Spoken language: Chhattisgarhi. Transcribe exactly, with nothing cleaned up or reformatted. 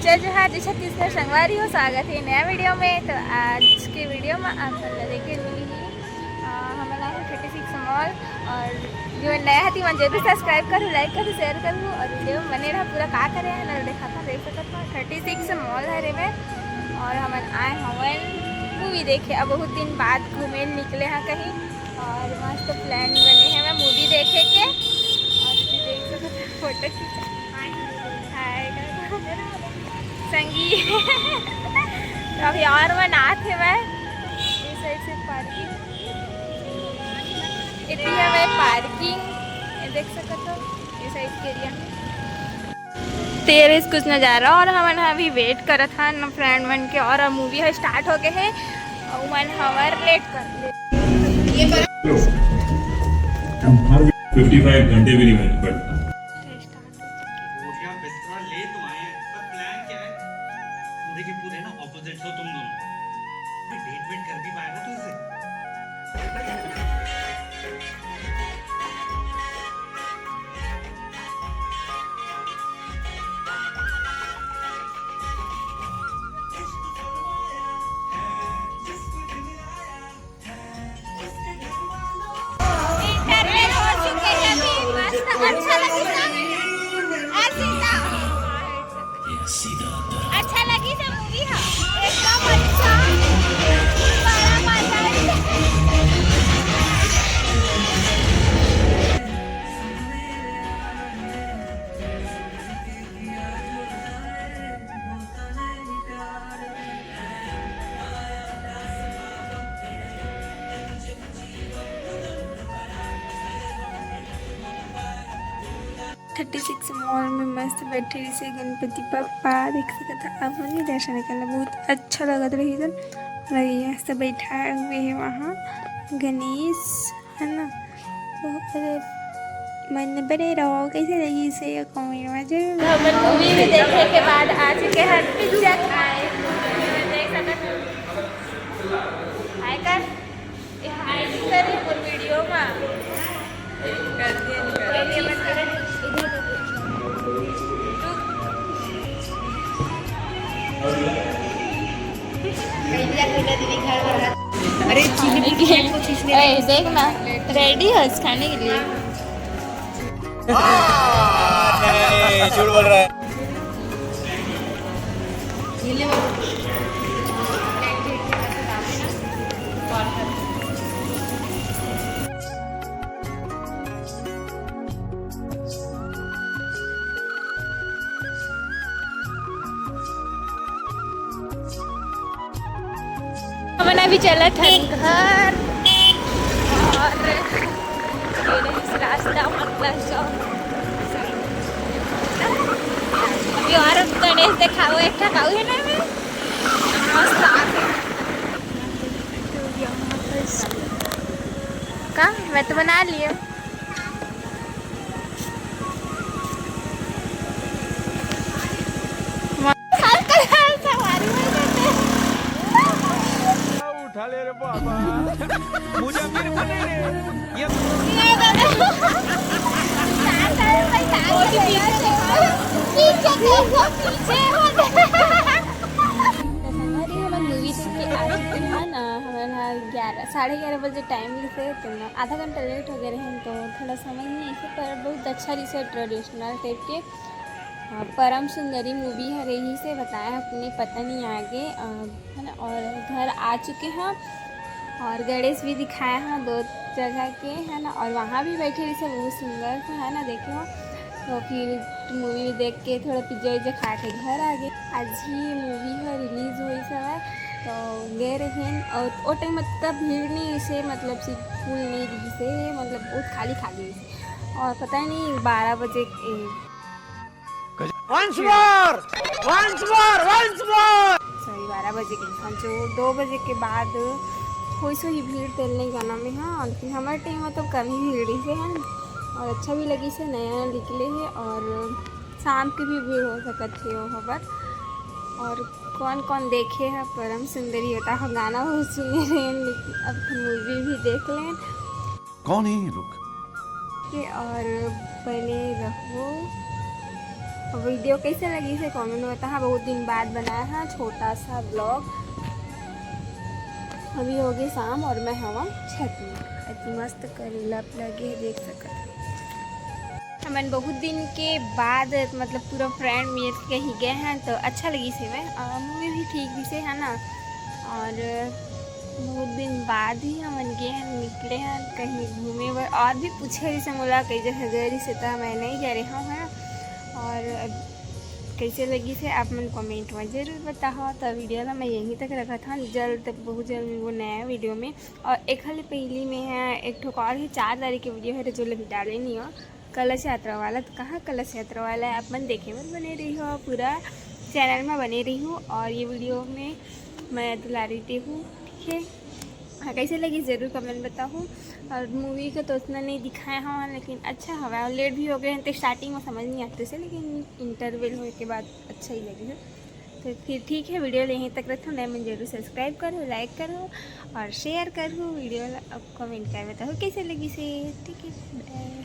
जय जोहार, जय छत्तीसगढ़ संगवारी हो, स्वागत हे नया वीडियो में। तो आज के वीडियो में आप मन ला देखे मिलही, अ, हमन आए हन थर्टी सिक्स मॉल, और जो नया हती मन जरूर सब्सक्राइब करू, लाइक करू, शेयर करू, और वीडियो में बने रहा, पूरा का करे हे ना देखा था, देख सकत हो थर्टी सिक्स मॉल हरे में। और हमन आए हवन मूवी देखे, अब बहुत दिन बाद घूमे निकले हैं कहीं, और मस्त प्लान बने हैं मैं मूवी देखे के। और तुम देख सकत हो फोटो खींचा, हाय संगी। तो अभी और मन आत हे मैं इस साइड से पार्किंग, इतनी है मैं पार्किंग, ये देख सकत हो इस साइड के एरिया में। तेरे से कुछ नजारा, और हमन ह अभी वेट करत हन फ्रेंड मन के, और मूवी ह स्टार्ट हो गए हे, अउ मन हमर लेट कर दे। फिफ्टी फाइव घंटे भी नहीं हुए, but बोरिया बिस्तरा ले तो आए हैं, पर प्लान क्या है? पूरे के पूरे ना अपोजिट हो तुम दोनों। मैं डेट वेट कर भी पाएगा तो इसे? इंटरव्यू हो चुके हैं अभी, मस्त, अच्छा लगी सब? ऐसे ही था। अच्छा लगी सब मूवी? हाँ, एकदम अच्छा, बड़ा मजा आया। थर्टी सिक्स मॉल में मस्त बैठे रहिसे गणपति बप्पा, देख सकत ह, आप मन भी दर्शन कर ला, बहुत अच्छा लगत रहिस। और ये सब बैठाए हुए हैं वहाँ, गणेश है ना। तो अरे मन बने रहो, कैसे लगी इसे कमेंट में जरूर। तो हमन मूवी भी देखे के बाद आ चुके हैं पिक्चर खाए। देख सकत हो। हाय कर। ए, हाय नहीं कर रही मोर वीडियो में। कर दिए, कर दिए। अरे चीनी बिस्किट को खींचने ए, देख ना, रेडी है खाने के लिए। नहीं, झूठ बोल रहा है। हमन अभी चलत हन घर, और ये रहिस रास्ता, मतलब जो अभी और गणेश देखाओ, एक ठा काऊ है ना, मैं मस्त आ गए। का मैं तो बना लियो। उठा ले रे बाबा। मुझे फिर बने रे। ये पीछे देखो, पीछे हो। तो संगवारी, हमन मूवी देख के आ चुके हन। हमन ह ग्यारह, साढ़े ग्यारह बजे टाइम रहिसे, तो आधा घंटा लेट हो गए रहेन, तो थोड़ा समझ नहीं आइसे, पर बहुत अच्छा रहिसे, ट्रेडिशनल टाइप के। अ, परम सुंदरी मूवी ह रहिसे, बताया अपने पता नहीं आगे, अ, है ना। और घर आ चुके हैं, और गणेश भी दिखाया है दो जगह के, है ना। और वहाँ भी बैठे रहिसे, बहुत सुंदर से, है ना, देखे हो। तो फिर मूवी देख के थोड़ा पिज्जा विज्जा खा के घर आ गए। आज ही मूवी ह रिलीज होइस हवय, तो गए रहेन, और ओ टाइम मतलब भीड़ नहीं, इसे मतलब सीट फुल नहीं रहिसे, मतलब बहुत खाली खाली रहिसे। और पता ही नहीं, बारह बजे, ए, Once more, once more, once more। Sorry, बारह बजे के, हाँ, जो दो बजे के बाद होइस होही भीड़ तेल नहीं जाना में, हाँ, लेकिन हमारे टाइम में तो कम ही भीड़ रहिसे, है ना। और अच्छा भी लगिसे, नया निकले हे, और शाम के भी भीड़ हो सकत हे ओहा बर। और कौन कौन देखे है परम सुंदरी, ओता ह गाना बहुत सुने रहेन, लेकिन अब मूवी भी देख लेन। कौन है ये लोग? के और बने रहो। वीडियो कैसे लगिस हे कमेंट में बताहा। बहुत दिन बाद बनाया है छोटा सा ब्लॉग। अभी हो गई शाम और मैं हवा छत में। इतनी मस्त करेला लगे है, देख सकत हो। हमन बहुत दिन के बाद, मतलब, पूरा फ्रेंड मिल के कहीं गए हैं तो अच्छा लगिस हे। मैं मूवी भी ठीक भी से है ना, और बहुत दिन बाद ही हमन गे हन, निकले हन कहीं घूमे बर। और भी पूछे जैसे मोला कई जगह गए रहिस हे, त मैं नहीं गए रहे हूँ, है ना। और अब कैसे लगिस हे आप मन कमेंट में जरूर बताओ। तो वीडियो ला मैं यहीं तक रखत हूँ, जल्द, बहुत जल्द मिलबो नया वीडियो में। और एक हाली पहली में है एक ठो और ही चार तारीख के वीडियो है जो अभी डाले नहीं हो, कलश यात्रा वाला। तो कहाँ कलश यात्रा वाला है, आप मन देखे बर बने रही हो, पूरा चैनल में बने रही हो। और ये वीडियो में मैं दुलारी देहू, ठीक है। हाँ, कैसे लगी जरूर कमेंट बताओ। और मूवी का तो उतना नहीं दिखाया हूँ, लेकिन अच्छा हवा। और लेट भी हो गए हैं तो स्टार्टिंग में समझ नहीं आते से, लेकिन इंटरवल होने के बाद अच्छा ही लगे है। तो फिर ठीक है, वीडियो ला यहीं तक रखो। नए मन जरूर सब्सक्राइब करो, लाइक करो और शेयर करो वीडियो ला। अब कमेंट कर बताओ कैसे लगिस हे, ठीक है, बाय।